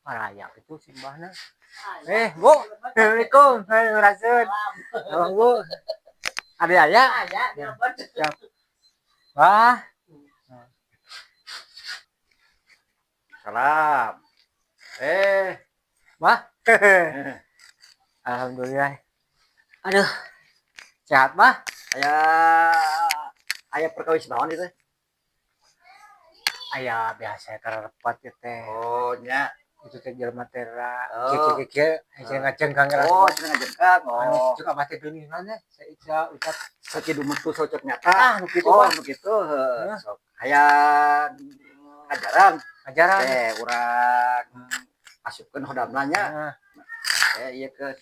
Parayak itu simbahna. Eh, Bu. Assalamualaikum. Hai, Rasul. Abang, Bu. Ada aya? Aya, Siap. Wah. Salam. Eh, Wah. Alhamdulillah. Aduh. Sehat, Bah? Aya aya perkawis naon itu? Aya biasa karepot ieu teh. Oh, nya. Itu teh jelema teh ra. Oh. Kieu kieu kieu aya ngajengkang. Oh, cenah ngajengkang. Anu Oh, cuk abah teh geuning naon teh? Saya ucap sakitu metu socok nyata. Ah, nu kitu, Oh, Bah. Nu kitu heuh. Hah? Sok hayang ngajaran. Ajaran. Eh, urang asupkeun hodamna nya. Heeh. Eh, ieu ke.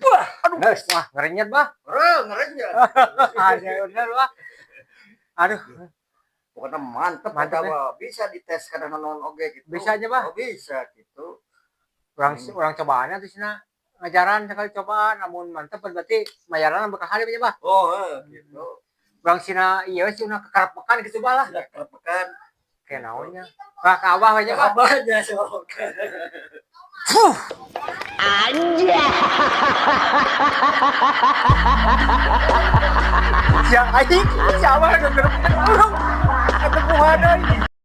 Wah, aduh. Geus. Wah, ngerenyet, Bah. Heuh, ngerenyet. Ada bener, Bah. Aduh, Pokoknya mantep, Mantep, eta mah. Bisa dites karena non oge gitu. Bisa aja, Bah. Oh, bisa gitu. Urang urang cobaannya tuh cenah ngajaran sekali cobaan, lamun mantep berarti mayaran bakal hari aja, Bah. Oh, heuh, gitu. Urang sina ieu sina kekarepekan gitu, Bah, lah. Sudah kerepekan. Kayak naonnya. Wah, ka Abah we nya, Bah. Abahnya sok. Fuh. Anjay. Ya aing, si Abah geus gerepekan urang. Ketemuan euy.